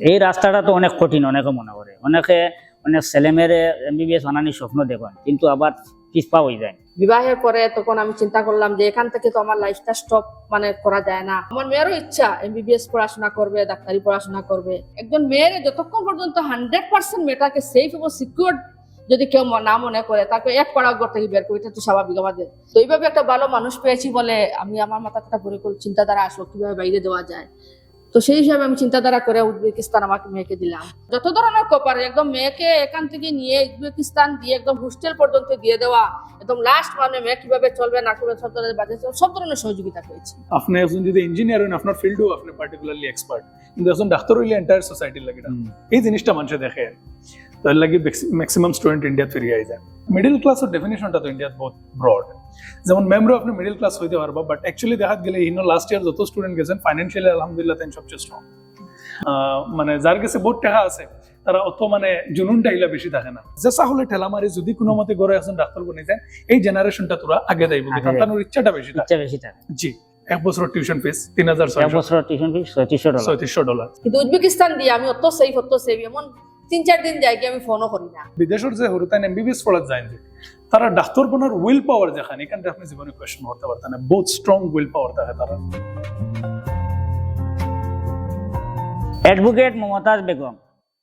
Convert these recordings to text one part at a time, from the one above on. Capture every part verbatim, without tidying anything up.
এই রাস্তাটা তো অনেক কঠিন, অনেকে মনে করে, অনেকে অনেক ছেলে মেয়েরে এমবিবিএস বানানির স্বপ্ন দেখেন, কিন্তু আবার পিছপা হয়ে যায়। বিবাহের পরে তখন আমি চিন্তা করলাম যে এখান থেকে তো আমার লাইফটা স্টপ মানে করা যায় না। আমার মেয়েরও ইচ্ছা এমবিবিএস পড়াশোনা করবে, ডাক্তারি পড়াশোনা করবে। একজন মেয়ের যতক্ষণ পর্যন্ত হান্ড্রেড পার্সেন্ট মেয়েটাকে সেফ এবং সিকিউর যদি কেউ ম- না মনে করে, তাকে এক পাড়া ঘর থেকে বের করে, এটা তো স্বাভাবিক আমাদের। তো এইভাবে একটা ভালো মানুষ পেয়েছি বলে আমি, আমার মাথাতে একটা পরিকল্পনা, চিন্তাধারা আসলো কিভাবে বাইরে দেওয়া যায়। তো সেই হিসাবে আমি চিন্তাধারা করে উজবেকিস্তান আমাকে মেয়েকে দিলাম। যত ধরনের কপার একদম মেয়েকে এখান থেকে নিয়ে উজবেকিস্তান দিয়ে একদম হোস্টেল পর্যন্ত দিয়ে দেওয়া, একদম লাস্ট মানে মেয়ে কিভাবে চলবে না চলবে সব ধরনের বাজে সব ধরনের সহযোগিতা পেয়েছি। আপনি একজন যদি ইঞ্জিনিয়ার হন, আপনার ফিল্ডও আপনি পার্টিকুলারলি এক্সপার্ট, কিন্তু একজন ডাক্তার হইলে এন্টায়ার সোসাইটির লাগে ডাক্তার। এই জিনিসটা মানুষে দেখে, তো এর লাগি ম্যাক্সিমাম স্টুডেন্ট ইন্ডিয়াত ফিরিয়ে যায়। মিডল ক্লাসের ডেফিনেশনটা তো ইন্ডিয়াত বহুত ব্রড। যেমন মেমরে আপনি মিডল ক্লাস হইতে পারবা, বাট অ্যাকচুয়ালি দেখা গেলে ইনো লাস্ট ইয়ার যত স্টুডেন্ট গেছেন, ফাইন্যান্সিয়ালি আলহামদুলিল্লাহ তাই সবচেয়ে স্ট্রং। মানে যার কাছে বহুত টাকা আছে, তারা অত মানে জুনুনটা ইলা বেশি থাকে না। যে চাকরির ঠেলা মারি যদি কোনো মতে ঘরে একজন ডাক্তার বনে যায়, এই জেনারেশনটা তোরা আগে যাইব, আগে কারণ যাইব। তার ইচ্ছাটা বেশি থাকে। ইচ্ছা বেশি থাকে। জি, এক বছর টিউশন ফিস তিন হাজার এক বছর টিউশন ফিস ছয়ত্রিশশো ডলার। ছয়ত্রিশশো ডলার। কিন্তু উজবেকিস্তান দিয়ে আমি অত সেফ, অত সেফ, এমন তিন চার দিন যাই কি আমি ফোনও করি না। বিদেশের যে হুরুতাইন এমবিবিএস পড়াত যায় যে, তারা ডাক্তার বনার উইল পাওয়ার যেখানে, এখানে আপনি জীবনে কোয়েশ্চেন করতে পারতেন না, বহুত স্ট্রং উইল পাওয়ার থাকে তারা। অ্যাডভোকেট মমতাজ বেগম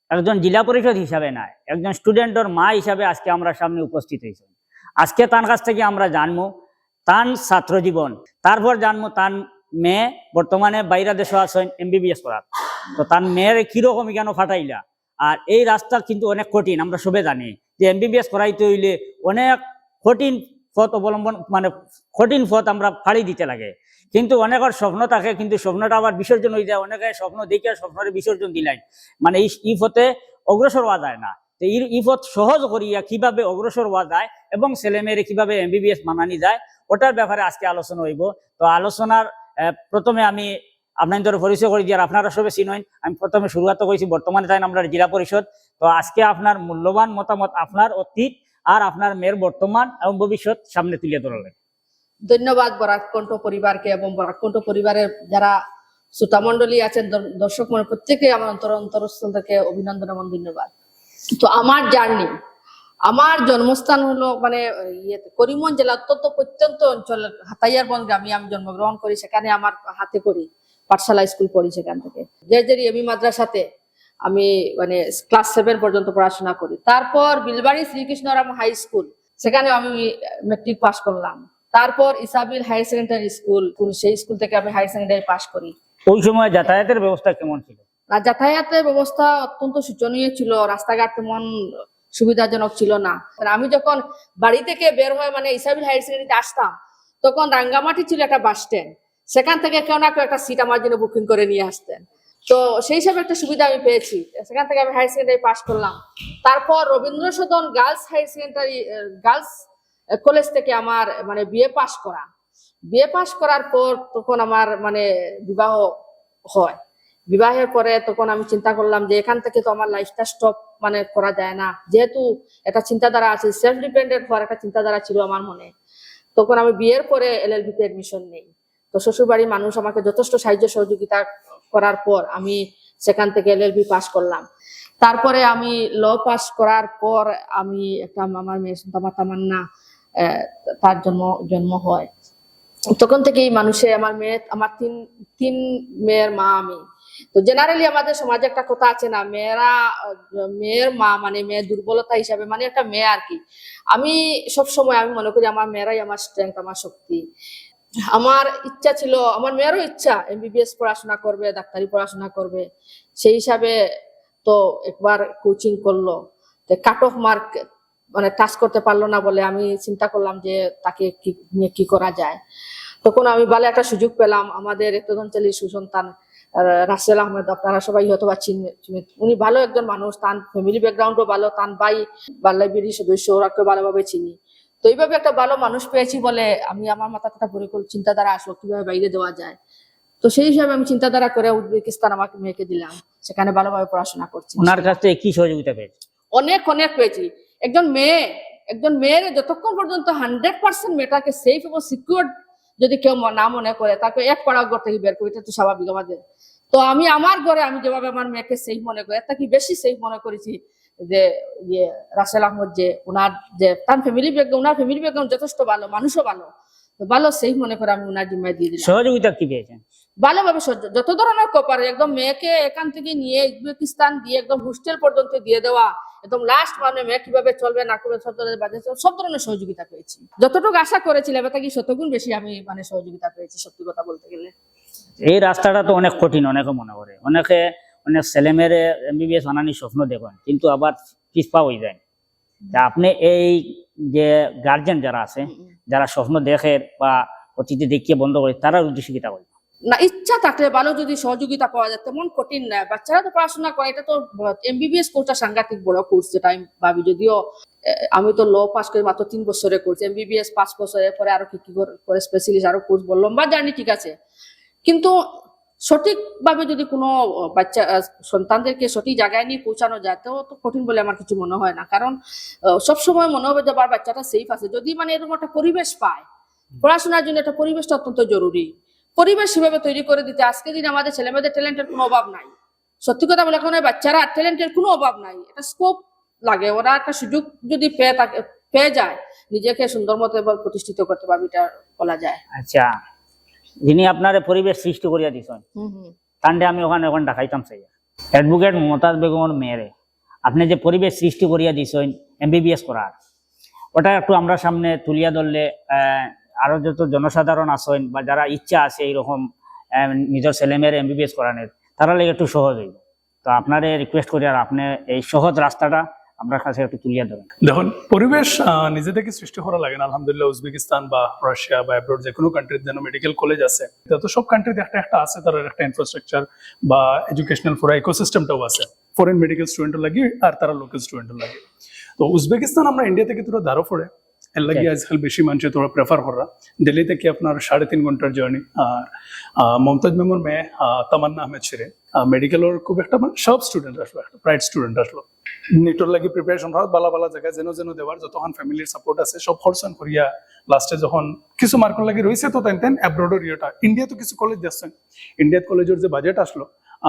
একজন জেলা পরিষদ হিসাবে নয়, একজন স্টুডেন্টর মা হিসাবে আজকে আমরা সামনে উপস্থিত হয়েছেন। আজকে তার কাছ থেকে আমরা জানবো তার ছাত্র জীবন, তারপর জানবো তার মেয়ে বর্তমানে বাইরা দেশে আছেন এমবিবিএস করার। তো তার মেয়ের কিরকম কেন ফাটাইলা? আর এই রাস্তা কিন্তু অনেক কঠিন, আমরা সবে জানি যে এমবিবিএস করাইতে হইলে অনেক কঠিন পথ অবলম্বন, মানে কঠিন পথ আমরা ফাড়ি দিতে লাগে। কিন্তু অনেকের স্বপ্ন থাকে, কিন্তু স্বপ্নটা আবার বিসর্জন হয়ে যায়। অনেকে স্বপ্ন দেখে স্বপ্নরে বিসর্জন দিলাই, মানে এই এই পথে অগ্রসর হওয়া যায় না। তো এই এই পথ সহজ করিয়া কিভাবে অগ্রসর হওয়া যায় এবং ছেলে মেয়েরে কিভাবে এমবিবিএস বানানি যায়, ওটার ব্যাপারে আজকে আলোচনা হইব। তো আলোচনার আহ, প্রথমে আমি আপনার ধরে পরিচয় করে দিয়ার, আপনারা সবে চিনইন। আমি প্রথমে শুরুয়াত করেছি, বর্তমানে তাই আমরা জেলা পরিষদ। তো আজকে আপনার মূল্যবান মতামত, আপনার অতীত আর আপনার মেয়ের বর্তমান এবং ভবিষ্যৎ সামনে তুলে ধরলেন। ধন্যবাদ বরাক কণ্ঠ পরিবারকে এবং বরাক কণ্ঠ পরিবারের যারা শ্রোতামণ্ডলী আছেন, দর- দর্শক মণ্ডলী, প্রত্যেকে আমার অন্তর অন্তরস্থল থেকে অভিনন্দন এবং ধন্যবাদ। তো আমার জার্নি, আমার জন্মস্থান হলো মানে ইয়ে করিমগঞ্জ জেলা অত্যন্ত প্রত্যন্ত অঞ্চল হাতাইয়ারবন্দ গ্রামে আমি জন্মগ্রহণ করি, সেখানে আমার হাতে করি পাঠশালা স্কুল পড়ি। সেখান থেকে জেজেরি এমই মাদ্রাসাতে আমি মানে ক্লাস সেভেন পর্যন্ত পড়াশোনা করি। তারপর বিলবাড়ি শ্রীকৃষ্ণরাম হাই স্কুল, সেখানে আমি মেট্রিক পাস করলাম। তারপর ইসাবিল হায়ার সেকেন্ডারি স্কুল, সেই স্কুল থেকে আমি হায়ার সেকেন্ডারি পাস করি। ওই সময় যাতায়াতের ব্যবস্থা কেমন ছিল? আর যাতায়াতের ব্যবস্থা অত্যন্ত শোচনীয় ছিল, রাস্তাঘাট তেমন সুবিধাজনক ছিল না। মানে আমি যখন বাড়ি থেকে বের হয়ে মানে ইসাবিল হায়ার সেকেন্ডারিতে আসতাম, তখন রাঙ্গামাটি ছিল একটা বাস স্ট্যান্ড, সেখান থেকে কেউ না কেউ একটা সিট আমার জন্য বুকিং করে নিয়ে আসতেন। তো সেই হিসাবে একটা সুবিধা আমি পেয়েছি। সেখান থেকে আমি হায়ার সেকেন্ডারি পাস করলাম। তারপর Rabindra Sadan girls higher secondary, girls college থেকে আমার মানে বিএ পাস করা। বিএ পাস করার পর তখন আমার মানে বিবাহ হয়। বিবাহের পরে তখন আমি চিন্তা করলাম যে এখান থেকে তো আমার লাইফটা স্টপ মানে করা যায় না, যেহেতু একটা চিন্তাধারা আছে, সেলফ ডিপেন্ডেন্ট হওয়ার একটা চিন্তাধারা ছিল আমার মনে। তখন আমি বিয়ের পরে এলএলবি তে অ্যাডমিশন নেই। তো শ্বশুরবাড়ির মানুষ আমাকে যথেষ্ট সাহায্য সহযোগিতা করার পর আমি সেখান থেকে এলএলবি পাস করলাম। তারপরে আমি ল পাস করার পর আমি একটা, আমার মেয়ে সুন্দর তামান্না, আহ, তার জন্ম জন্ম হয়। তখন থেকেই মানুষে আমার মেয়ে, আমার তিন তিন মেয়ের মা আমি। তো জেনারেলি আমাদের সমাজে একটা কথা আছে না, মেয়েরা আহ, মেয়ের মা মানে মেয়ে দুর্বলতা হিসাবে মানে একটা মেয়ে আর কি। আমি সব সময় আমি মনে করি আমার মেয়েরাই আমার স্ট্রেংথ, আমার শক্তি। আমার ইচ্ছা ছিল, আমার মেয়েরও ইচ্ছা এমবিবিএস পড়াশোনা করবে, ডাক্তারি পড়াশোনা করবে। সেই হিসাবে তো একবার কোচিং করলো, কাট অফ মার্ক মানে টাচ করতে পারলো না বলে আমি চিন্তা করলাম যে তাকে কি নিয়ে কি করা যায়। তখন আমি ভালো একটা সুযোগ পেলাম, আমাদের রক্তদানশীল সুসন্তান আহ, রাসেল আহমেদ, আপনারা সবাই হয়তো বা চিনবেন, চিনবেন। উনি ভালো একজন মানুষ, তার ফ্যামিলি ব্যাকগ্রাউন্ডও ভালো, তার ভাই বা লাইব্রেরির সদস্য, ওরাকে ভালোভাবে চিনি। তো এইভাবে একটা ভালো মানুষ পেয়েছি বলে আমি, আমার মাথাতে একটা পরিকল্পনা, চিন্তাধারা আসলো কিভাবে বাইরে দেওয়া যায়। তো সেই হিসাবে আমি চিন্তাধারা করে উজবেকিস্তান আমাকে মেয়েকে দিলাম, সেখানে ভালোভাবে পড়াশোনা করছি। ওনার কাছ থেকে কি সহযোগিতা পেয়েছে? অনেক অনেক পেয়েছি। একজন মেয়ে, একজন মেয়ের যতক্ষণ পর্যন্ত হান্ড্রেড পার্সেন্ট মেয়েটাকে সেফ এবং সিকিউর যদি কেউ ম- না মনে করে, তাকে এক পাড়া ঘর থেকে বের করে, এটা তো স্বাভাবিক আমাদের। তো আমি আমার ঘরে আমি যেভাবে আমার মেয়েকে সেফ মনে করি, এর থাকি বেশি সেফ মনে করেছি যে ইয়ে রাসেল আহমদ, যে ওনার যে তার ফ্যামিলি ব্যাকগ্রাউন্ড, ওনার ফ্যামিলি ব্যাকগ্রাউন্ড যথেষ্ট ভালো, মানুষও ভালো, তো ভালো সেফ মনে করে আমি ওনার জিম্মায় দিয়ে দিলাম। সহযোগিতা কি পেয়েছেন? ভালোভাবে সহ্য, যত ধরনের কপার, একদম মেয়েকে এখান থেকে নিয়ে উজবেকিস্তান দিয়ে একদম হোস্টেল পর্যন্ত দিয়ে দেওয়া, একদম লাস্ট মানে মেয়ে কিভাবে চলবে না করবে সব ধরনের বাজে সব ধরনের সহযোগিতা পেয়েছি। যতটুকু আশা করেছিলাম এর থাকি শতগুণ বেশি আমি মানে সহযোগিতা পেয়েছি, সত্যি কথা বলতে গেলে। এই রাস্তাটা তো অনেক কঠিন, অনেকে মনে করে, অনেকে অনেক ছেলেমেয়েরে এমবিবিএস বানানির স্বপ্ন দেখেন, কিন্তু আবার পিছপা হয়ে যায়। তা আপনি এই যে গার্জিয়ান যারা আছে, হুম, হুম। যারা স্বপ্ন দেখের বা অতীতে দেখিয়ে বন্ধ করে, তারার উদ্দেশ্যে কিতা কইবা? না, ইচ্ছা থাকলে ভালো যদি সহযোগিতা পাওয়া যায়, তেমন কঠিন না। বাচ্চারা তো পড়াশোনা করে, এটা তো এমবিবিএস কোর্সটা সাংঘাতিক বড় কোর্স, যেটা আমি ভাবি। যদিও এ, আমি তো ল পাস করি মাত্র তিন বছরে কোর্স, এমবিবিএস পাঁচ বছরের পরে আরো কি কি করে- করে স্পেশালিস্ট আরো কোর্স বড় লম্বা জার্নি, ঠিক আছে, কিন্তু সঠিকভাবে যদি কোনো বাচ্চা আহ, সন্তানদেরকে সঠিক জায়গায় নিয়ে পৌঁছানো যায়, তো তো কঠিন বলে আমার কিছু মনে হয় না। কারণ আহ, সবসময় মনে হবে যে আমার বাচ্চাটা সেফ আছে, যদি মানে এরকম একটা পরিবেশ পায়। পড়াশোনার জন্য একটা পরিবেশটা অত্যন্ত জরুরি। পরিবেশ সেভাবে তৈরি করে দিতে, আজকে দিন আমাদের ছেলেমেয়েদের ট্যালেন্টের কোনো অভাব নাই। সত্যি কথা বলে, এখন এই বাচ্চারা ট্যালেন্টের কোনো অভাব নাই, এটা স্কোপ লাগে। ওরা একটা সুযোগ যদি পেয়ে থাকে, পেয়ে যায়, নিজেকে সুন্দর মতো এবার প্রতিষ্ঠিত করতে পারবে, এটা বলা যায়। আচ্ছা, যিনি আপনারে পরিবেশ সৃষ্টি করিয়া দিছেন, হুম হুম। তানরে আমি ওখানে ওখানে দেখাইতাম চাই। অ্যাডভোকেট মমতাজ বেগমর মেয়েরে আপনি যে পরিবেশ সৃষ্টি করিয়া দিছেন এমবিবিএস করার, ওটা একটু আমরা সামনে তুলিয়া ধরলে আহ, আরো যত জনসাধারণ আছেন বা যারা ইচ্ছা আছে এইরকম আহ, নিজের ছেলেমেয়ের এমবিবিএস করানোর, তারা লাগে একটু সহজ হইব। তো আপনারে রিকোয়েস্ট করি, আর আপনি এই সহজ রাস্তাটা আপনার কাছে একটু তুলিয়া ধরেন। দেখুন, পরিবেশ আহ, নিজে থেকে সৃষ্টি করা লাগে না। আলহামদুলিল্লাহ, উজবেকিস্তান বা রাশিয়া বা অ্যাব্রড যে কোনো কান্ট্রির যেন মেডিকেল কলেজ আছে, এটা তো সব কান্ট্রিতে একটা একটা আছে, তার একটা ইনফ্রাস্ট্রাকচার বা এডুকেশনাল পুরো ইকোসিস্টেমটাও আছে, ফরেন মেডিকেল স্টুডেন্টর লাগি আর তারা লোকাল স্টুডেন্টর লাগি। তো উজবেকিস্তান আমরা ইন্ডিয়া থেকে থোড়া ধারো পড়ে, এর লাগি ঠিক। আজকাল বেশি মানুষে থোড়া প্রেফার করা। দিল্লি থেকে আপনার সাড়ে তিন ঘন্টার জার্নি। আর আহ, মমতাজ মেমর মেয়ে আহ, তামান্না আহমেদ শিরিন মেডিকেলর খুব একটা মানে সব স্টুডেন্ট আসলো, একটা ব্রাইট স্টুডেন্ট আসলো। নিটর লাগি প্রিপারেশন হওয়ার বালা বালা জায়গায় যেন যেন দেওয়ার যতক্ষণ ফ্যামিলির সাপোর্ট আছে সব খরচন করিয়া লাস্টে যখন কিছু মার্কর লাগি রয়েছে তো তেন তেন অ্যাব্রডর ইয়েটা ইন্ডিয়া তো কিছু কলেজ দেখছেন, ইন্ডিয়াত কলেজের যে বাজেট আসলো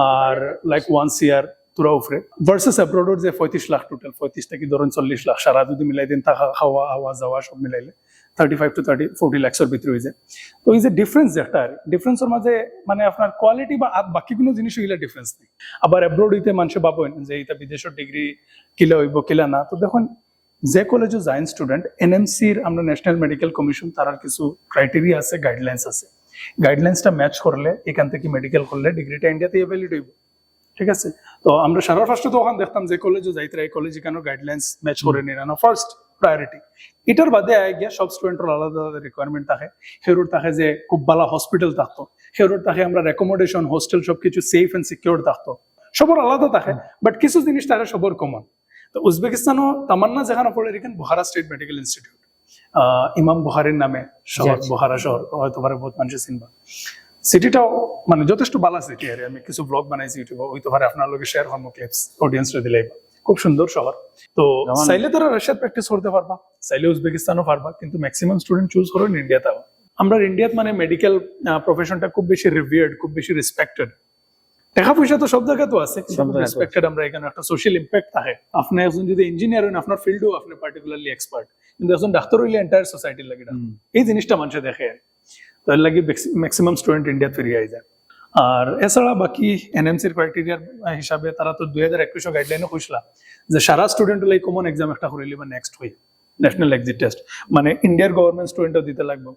আর লাইক ওয়ান সিআর তোরা উপরে ভার্সেস অ্যাব্রডর যে পঁয়ত্রিশ লাখ টোটাল, পঁয়ত্রিশ থেকে ধরুন চল্লিশ লাখ সারা যদি মিলাই দিন, থাকা খাওয়া আওয়া যাওয়া সব মিলাইলে thirty five to thirty forty লাখসর ভিতরে হয়ে যায়। তো এই যে ডিফারেন্স যে একটা আর ডিফারেন্সর মাঝে মানে আপনার কোয়ালিটি বা আর বাকি কোনো জিনিস হইলে ডিফারেন্স নেই। আবার অ্যাব্রড হইতে মানুষে ভাবেন যে এটা বিদেশের ডিগ্রি কিলা হইব কিলা না। তো দেখুন, যে কলেজে যাইন স্টুডেন্ট, এনএমসির আমরা ন্যাশনাল মেডিকেল কমিশন তারার কিছু ক্রাইটেরিয়া আছে, গাইডলাইন্স আছে। গাইডলাইন্সটা ম্যাচ করলে এখান থেকে মেডিকেল করলে ডিগ্রিটা ইন্ডিয়াতে ভ্যালিড হইব, ঠিক আছে? তো আমরা সারা ফার্স্টে তো ওখানে দেখতাম যে কলেজে যাইতে এই কলেজ এখানে গাইডলাইন্স ম্যাচ করে নিয়ে না, ফার্স্ট প্রায়োরিটি। এটার বাদে আয় গিয়া সব স্টুডেন্টর আলাদা আলাদা রিকোয়ারমেন্ট থাকে। হেরোর থাকে যে খুব ভালো হসপিটাল থাকতো, হেরোর থাকে আমরা অ্যাকোমোডেশন, হোস্টেল সবকিছু সেফ এন্ড সিকিউর থাকতো, সবার আলাদা থাকে। বাট কিছু জিনিস থাকে সবার কমন। তো উজবেকিস্তানও তামান্না যেখানে পড়ে এখানে বুখারা স্টেট মেডিকেল ইনস্টিটিউট, ইমাম বুখারির নামে শহর, আচ্ছা। বুখারা শহর হয়তো পারে বহুত মানুষে চিনবা। সিটিটাও মানে যথেষ্ট ভালো সিটি আর আমি কিছু ব্লগ বানাইছি ইউটিউবে, হয়তো পারে আপনার লগে শেয়ার করবো ক্লিপস, অডিয়েন্সরে দিলাই। খুব সুন্দর শহর। তো যেমন- চাইলে তারা রাশিয়াত প্র্যাকটিস করতে পারবা, চাইলে উজবেকিস্তানও পারবা, কিন্তু ম্যাক্সিমাম স্টুডেন্ট চুজ করেন ইন্ডিয়াতে। আমরা ইন্ডিয়াত মানে মেডিকেল প্রফেশনটা খুব বেশি রিভিয়ার্ড, খুব বেশি রেসপেক্টেড। টাকা পয়সা তো সব জায়গা তো আছে, কিন্তু সব খুব জায়গা তো রেসপেক্টেড আমরা এখানে একটা সোশ্যাল ইম্প্যাক্ট থাকে। আপনি একজন যদি ইঞ্জিনিয়ার হন, আপনার ফিল্ডও আপনি পার্টিকুলারলি এক্সপার্ট, কিন্তু একজন ডাক্তার হইলে এন্টায়ার সোসাইটির লাগে ডাক্তার। হুম। এই জিনিসটা মানুষে দেখে আর কি। তো এর লাগি ম্যাক্সিমাম স্টুডেন্ট ইন্ডিয়াত ফিরিয়ে যায়। আর এছাড়া বাকি এনএমসির ক্রাইটেরিয়ার হিসাবে তারা তো দুই হাজার একুশও গাইডলাইনও কইসলা যে সারা স্টুডেন্ট হলে কমন এক্সাম একটা করে লিবা নেক্সট হই ন্যাশনাল এক্সিট টেস্ট, মানে ইন্ডিয়ার গভর্নমেন্ট স্টুডেন্টও দিতে লাগবো,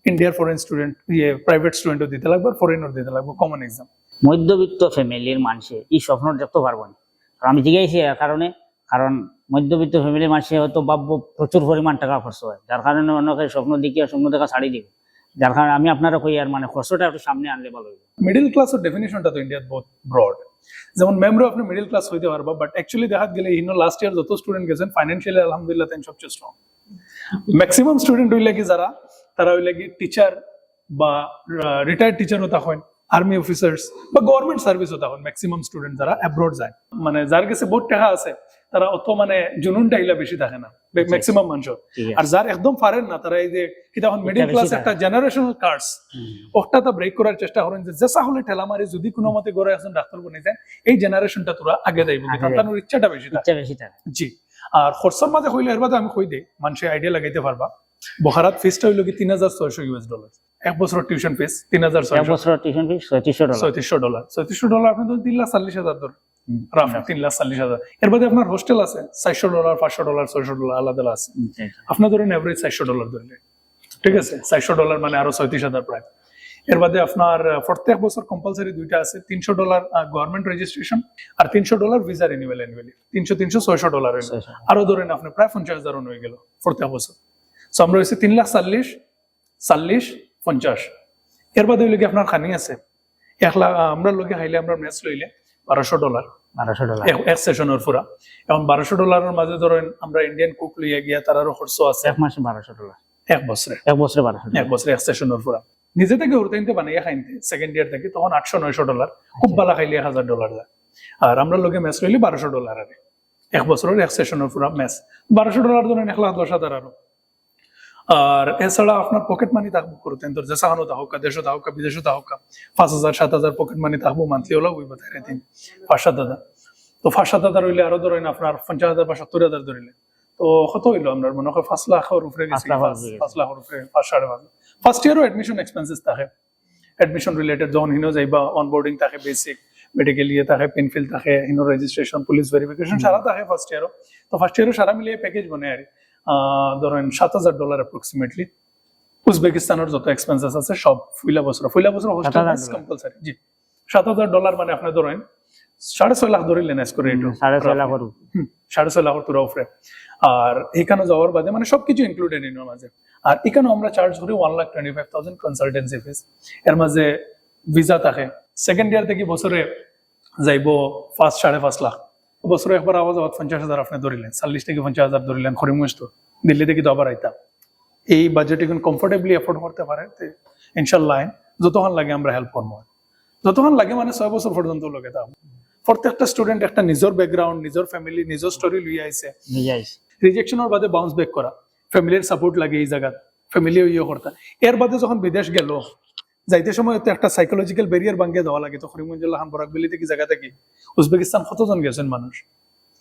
ইন্ডিয়ার ফরেন স্টুডেন্ট, ইয়ে প্রাইভেট স্টুডেন্টও দিতে লাগবো, ফরেনও দিতে লাগবো কমন এক্সাম। মধ্যবিত্ত ফ্যামিলির মানুষে এই স্বপ্ন দেখতে পারবো না। আর আমি জিজ্ঞাসি এর কারণে, কারণ মধ্যবিত্ত ফ্যামিলির মানুষে হয়তো ভাববো প্রচুর পরিমাণ টাকা খরচ হয়, যার কারণে অনেকে স্বপ্ন দেখিয়া স্বপ্ন দেখা ছাড়ি দিবে। যার কারণে আমি আপনারা কই আর মানে খরচটা একটু সামনে আনলে ভালো হইব। মিডল ক্লাসের ডেফিনেশনটা তো ইন্ডিয়াত বহুত ব্রড। যেমন মেমরো আপনি মিডল ক্লাস হইতে পারবা, বাট অ্যাকচুয়ালি দেখা গেলে ইনো লাস্ট ইয়ার যত স্টুডেন্ট গেছেন ফাইন্যান্সিয়ালি আলহামদুলিল্লাহ তাই সবচেয়ে স্ট্রং। ম্যাক্সিমাম স্টুডেন্ট হইলে কি যারা, তারা হইলে কি টিচার বা রিটায়ার্ড টিচারও তা হয়, আর্মি অফিসার্স বা গভর্নমেন্ট সার্ভিসও, তখন ম্যাক্সিমাম স্টুডেন্ট যারা অ্যাব্রড যায়, মানে যার গেছে বহুত টাকা আছে, তারা অত মানে জুনুনটা ইলা বেশি থাকে না ম্যাক্সিমাম মানুষের। ঠিক আছে। আর যার একদম পারেন না, তারা এই যে কি তখন মিডল বেশি ক্লাস থাকে। একটা জেনারেশনাল কার্স, হুম। ওটা তো ব্রেক করার চেষ্টা করেন যে যেসা হলে ঠেলা মারি যদি কোনো মতে ঘরে একজন ডাক্তার বনে যায়, এই জেনারেশনটা তোরা আগে যাইব, আগে কারণ যাইব। তার ইচ্ছাটা বেশি থাকে। ইচ্ছা বেশি থাকে। জি। আর খরচর মাঝে হইলে এর বাদে আমি কই দেই, মানুষে আইডিয়া লাগাইতে পারবা। বখারাত ফিসটা হইল কি তিন হাজার ছয়শো ইউএস ডলার, এক বছর টিউশন ফিস তিন হাজার এক ছয়শো। বছর টিউশন ফিস ছয়ত্রিশশো ডলার। ছয়ত্রিশশো ডলার, ছয়ত্রিশশো ডলার আপনি ধরেন তিন লাখ চল্লিশ হাজার ধরেন, হুম। রাফলি তিন লাখ চল্লিশ হাজার। এর বাদে আপনার হোস্টেল আছে চারশো ডলার, পাঁচশো ডলার, ছয়শো ডলার আলাদা আলাদা আছে। আচ্ছা, আচ্ছা। আপনার ধরেন অ্যাভারেজ চারশো ডলার ধরলে, ঠিক আছে, চারশো ডলার মানে আরো ছয়ত্রিশ হাজার প্রায়। এর বাদে আপনার আহ, প্রত্যেক বছর কম্পালসরি দুইটা আছে, তিনশো ডলার গভর্নমেন্ট রেজিস্ট্রেশন আর তিনশো ডলার ভিসা রিনিউয়াল অ্যানুয়ালি, তিনশো তিনশো ছয়শো ডলার হইল। ছয়শো। আরো ধরেন আপনি প্রায় পঞ্চাশ হাজার হয়ে গেল প্রত্যেক বছর। তো আমরা হয়েছে তিন লাখ চল্লিশ, চল্লিশ, পঞ্চাশ। এর বাদে হইলে কি আপনার খানি আছে এক লাখ, আহ, আমরা লগে খাইলে আমরা মেস লইলে বারোশো ডলার বারোশো ডলার। এক- এক সেশনের পুরা। এখন বারোশো ডলারের মাঝে ধরেন আমরা ইন্ডিয়ান কুক লইয়া গিয়া তারারও খরচ আছে। এক মাসে বারোশো ডলার। এক বছরে, এক বছরে বারোশো এক ডলার। বছরে এক সেশনের পুরা। নিজে থেকে হুরুতাইন তে বানাইয়া খাইন তে সেকেন্ড ইয়ার থেকে, তখন আটশো নয়শো ডলার, খুব ভালা খাইলে এক হাজার ডলার যায়। আর আমরা লগে মেস লইলে বারোশো ডলার আর এক বছরের এক সেশনের পুরা মেস, বারোশো ডলার ধরেন এক লাখ দশ হাজার আরো। আর এছাড়া আপনার পকেট মানি থাকবো, হুরুতাইন তোর যেসানো থাকুক, দেশো থাকুক, বিদেশো থাকুক, পাঁচ হাজার সাত হাজার পকেট মানি থাকবো মান্থলি, ওলা ওই বাতায় দিন পাঁচ সাত হাজার। তো পাঁচ সাত হাজার হইলে আরো ধরেন আপনার পঞ্চাশ হাজার বা সত্তর হাজার ধরিলে, তো কত হইলো আমরা মনে হয় পাঁচ লাখের উপরে গেছে, পাঁচ লাখ পাঁচ হয়ে গেছে। পাঁচ লাখের উপরে, পাঁচ সাড়ে পাঁচ লাখ। ফার্স্ট ইয়ারও অ্যাডমিশন এক্সপেন্সেস থাকে, অ্যাডমিশন রিলেটেড যখন হিনো যাইবা, অনবোর্ডিং থাকে, বেসিক মেডিকেল ইয়ে থাকে, পেনফিল থাকে, হিনো রেজিস্ট্রেশন, পুলিশ ভেরিফিকেশন, সারা থাকে ফার্স্ট ইয়ারও। তো ফার্স্ট ইয়ারও সারা মিলিয়ে প্যাকেজ বনে আর আহ, ধরেন সাত হাজার ডলার অ্যাপ্রক্সিমেটলি। উজবেকিস্তানের যত এক্সপেন্সেস আছে সব ফুইলা বছর, ফুইলা বছর হোস্টেল সাত হাজার মেস ডলার। কম্পালসরি। জি, সাত হাজার ডলার মানে আপনি ধরেন সাড়ে ছয় লাখ ধরিলেন আজ করে, হুম, একটু সাড়ে ছয় লাখ করুক। হুম, সাড়ে ছয় লাখের তোরা উপরে। আর এখানে যাওয়ার বাদে মানে সবকিছু ইনক্লুডেড এর মাঝে। আর এখানে আমরা চার্জ করি one lakh twenty five thousand consultancy fees. এর মাঝে ভিসা থাকে, সেকেন্ড ইয়ার থেকে বছরে যাইবো পাঁচ, সাড়ে পাঁচ লাখ। বছরে একবার আওয়া যাওয়াত পঞ্চাশ হাজার আপনি ধরিলেন, চল্লিশ থেকে পঞ্চাশ হাজার ধরিলেন, করিমগঞ্জ তো, দিল্লি থেকে তো আবার আইতাম। এই বাজেট এখন কমফোর্টেবলি অ্যাফোর্ড করতে পারে, তে ইনশাল্লাহ আইন যতক্ষণ লাগে আমরা হেল্প করবো। যতক্ষণ লাগে মানে ছয় বছর পর্যন্ত লগে থাকবো। প্রত্যেকটা স্টুডেন্ট একটা নিজের ব্যাকগ্রাউন্ড, নিজের ফ্যামিলি, নিজের স্টোরি লইয়া আইছে। নিজে আইস। রিজেকশনের বাদে বাউন্স ব্যাক করা, ফ্যামিলির সাপোর্ট লাগে এই জায়গাত, ফ্যামিলি ইয়ে করতা। এর বাদে যখন বিদেশ গেল, যাইতে সময় তো একটা সাইকোলজিক্যাল ব্যারিয়ার ভাঙিয়ে দেওয়া লাগে। তো করিমগঞ্জ জেলা খান বরাক ভ্যালি থেকে জায়গা থাকি উজবেকিস্তান কতজন গেছেন মানুষ,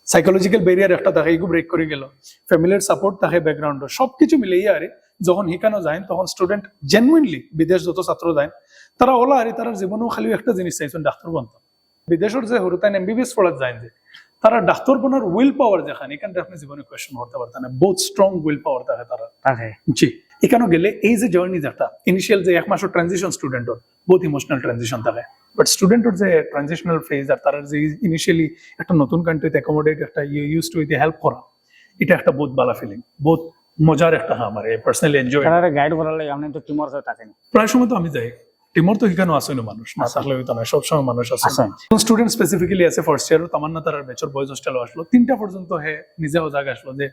সাইকোলজিক্যাল ব্যারিয়ার একটা থাকে, এগু ব্রেক করে গেল, ফ্যামিলির সাপোর্ট থাকে, ব্যাকগ্রাউন্ড, সবকিছু মিলিয়ে আর যখন হিকানো যায় তখন স্টুডেন্ট জেনুইনলি, বিদেশ যত ছাত্র যায় তারা ওলা আর তারার জীবনেও খালি একটা জিনিস চাইছেন, ডাক্তার বনতাম। বিদেশের যে হুরুতাইন এমবিবিএস পড়াত যায় যে তারা ডাক্তার বনার উইল পাওয়ার যেখানে, এখানে আপনি জীবনে কোয়েশ্চেন করতে পারতেন না, বহুত স্ট্রং উইল পাওয়ার থাকে তারা। থাকে। জি, এখানে গেলে এই যে জার্নি যেটা ইনিশিয়াল যে এক মাসের ট্রানজিশন স্টুডেন্টর বহুত ইমোশনাল ট্রানজিশন থাকে, বাট স্টুডেন্টর যে ট্রানজিশনাল ফেজ আর তারা যে ইনিশিয়ালি একটা নতুন কান্ট্রিতে অ্যাকোমোডেট একটা ইউজ টু হইতে হেল্প করা, এটা একটা বহুত ভালো ফিলিং, বহুত মজার একটা কাম আর পার্সোনালি এনজয়। তারা গাইড করার লাগে আপনি তো টিমর সাথে থাকেন। প্রায় সময় তো আমি যাই, টিমর তো এখানে আসে না মানুষ, না থাকলে হইতো না, সবসময় মানুষ আছে। আছে। স্টুডেন্ট স্পেসিফিক্যালি আছে ফার্স্ট ইয়ার, তামান্না তারার ব্যাচর বয়েজ হোস্টেল আসলো, তিনটা পর্যন্ত হে নিজে জায়গা আসলো যে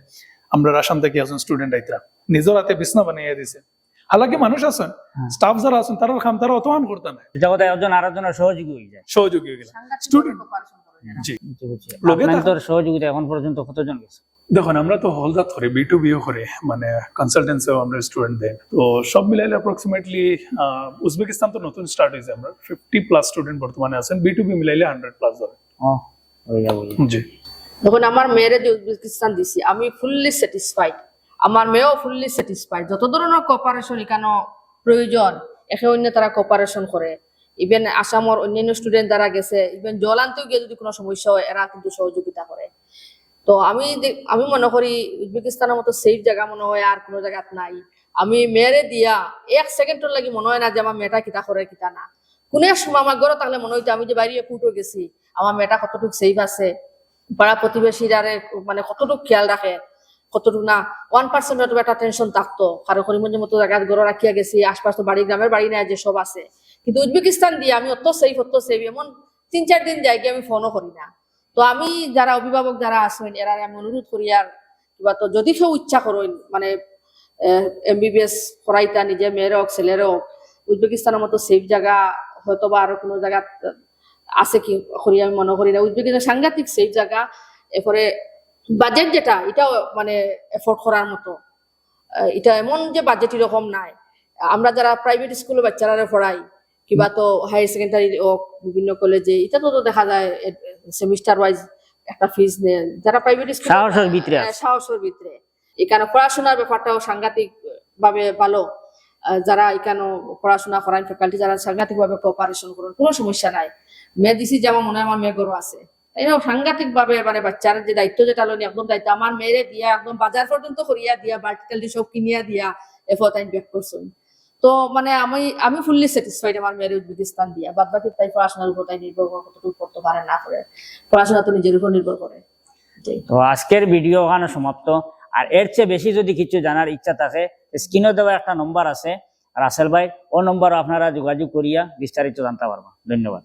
আমরা রাশান থেকে একজন স্টুডেন্ট আইতরা, নিজের হাতে বিছনা বানাইয়া দিছে। হালাকি মানুষ আছেন, হুম। স্টাফ যারা আছেন, তারার কাম তারা অতহান করতা না, এটা কথা একজন আর একজনের সহযোগী হয়ে যায়। সহযোগী হয়ে গেল। সাংঘাতিক স্টুডেন্ট, cooperation করে। জি, বুঝছি, বুঝছি। লগে আপনার থাক- তো সহযোগিতা এখন পর্যন্ত কতজন গেছে? দেখুন, আমরা তো হলদাত করি, বি টু বিও করি, মানে কনসালটেন্সিও আমরা স্টুডেন্ট দেয়। তো সব মিলাইলে অ্যাপ্রক্সিমেটলি উজবেকিস্তান তো নতুন স্টার্ট হয়েছে, আমরা ফিফটি প্লাস স্টুডেন্ট বর্তমানে আছেন, বি টু বি মিলাইলে হান্ড্রেড প্লাস ধরে। ও, হয়ে যাবে, হয়ে যাবে। জি। এখন আমার মেয়েরে যে উজবেকিস্তান দিছি, আমি ফুললি স্যাটিসফাইড, আমার মেয়েও ফুললি স্যাটিসফাইড। যত ধরনের কোঅপারেশন এখানে প্রয়োজন, একে অন্য তারা কোঅপারেশন করে। ইভেন আসামর অন্যান্য স্টুডেন্ট যারা গেছে, ইভেন জল আনতেও গিয়ে যদি কোনো সমস্যা হয়, এরা কিন্তু সহযোগিতা করে। তো আমি দে-, আমি মনে করি উজবেকিস্তানের মতো সেফ জায়গা মনে হয় আর কোনো জায়গাত নাই। আমি মেয়েরে দিয়া এক সেকেন্ডর লাগি মনে হয় না যে আমার মেয়েটা কিতা করে কিতা না। কোনো এক সময় আমার ঘরে থাকলে মনে হইতো আমি যে বাইরে এয়ারপোর্টও গেছি, আমার মেয়েটা কতটুকু সেফ আছে, পাড়া প্রতিবেশীরারে মানে কতটুকু খেয়াল রাখে, কতটুকু না, ওয়ান পার্সেন্ট হয়তো একটা টেনশন থাকতো, কারণ করিমগঞ্জের মতো জায়গা ঘরে রাখিয়া গেছি, আশপাশ তো বাড়ি, গ্রামের বাড়ি নাই যে সব আছে, কিন্তু উজবেকিস্তান দিয়ে আমি অত সেফ, অত সেফ, এমন তিন চার দিন যাই গিয়ে আমি ফোনও করি না। তো আমি যারা অভিভাবক যারা আছেন, এরা আমি অনুরোধ করি আর কিবা তো যদি কেউ ইচ্ছা করইন মানে এমবিবিএস করাইতা নিজে মেয়ের হোক ছেলের হোক, উজবেকিস্তানের মতো সেফ জায়গা হয়তো বা আরো কোনো জায়গা আছে কি করি, আমি মনে করি না। উজবেকিস্তান সাংঘাতিক সেফ জায়গা। এরপরে বাজেট যেটা, এটাও মানে এফোর্ড করার মতো। আহ, এটা এমন যে বাজেট এরকম নাই। আমরা যারা প্রাইভেট স্কুলে বাচ্চারা পড়াই, কিবা তো হায়ার সেকেন্ডারি ও বিভিন্ন কলেজে, এটা তো, তো দেখা যায় সেমিস্টার ওয়াইজ একটা ফিজ নেয়। যারা প্রাইভেট স্কুল সাহসের ভিতরে আছে। সাহসের ভিতরে। এখানে পড়াশোনার ব্যাপারটাও সাংঘাতিক ভাবে ভালো। আহ, যারা এখানে পড়াশোনা করান, ফ্যাকাল্টি যারা, সাংঘাতিক ভাবে কোঅপারেশন করেন, কোনো সমস্যা নাই। মেয়ে দিছি যে আমার মনে হয় আমার মেয়ে গরু আছে, তাই না? সাংঘাতিক ভাবে মানে বাচ্চার যে দায়িত্ব যেটা লইন, একদম দায়িত্ব। আমার মেয়েরে দিয়া একদম বাজার পর্যন্ত করিয়া দিয়া, বালতি টালতি সব কিনিয়া দিয়া এরপর তাই ব্যাক করছেন। তো মানে আমি আমি ফুললি স্যাটিসফাইড আমার মেয়ের উজবেকিস্তান দিয়া। বাদ বাকি তাই পড়াশোনার উপর তাই নির্ভর করে, কতটুকু করতে পারে না করে, পড়াশোনা তো নিজের উপর নির্ভর করে। তো আজকের ভিডিও ওখানে সমাপ্ত। আর এর চেয়ে বেশি যদি কিছু জানার ইচ্ছা থাকে, স্ক্রিনে দেওয়া একটা নম্বর আছে রাসেল ভাই, ও নম্বর আপনারা যোগাযোগ করিয়া বিস্তারিত জানতে পারবা। ধন্যবাদ।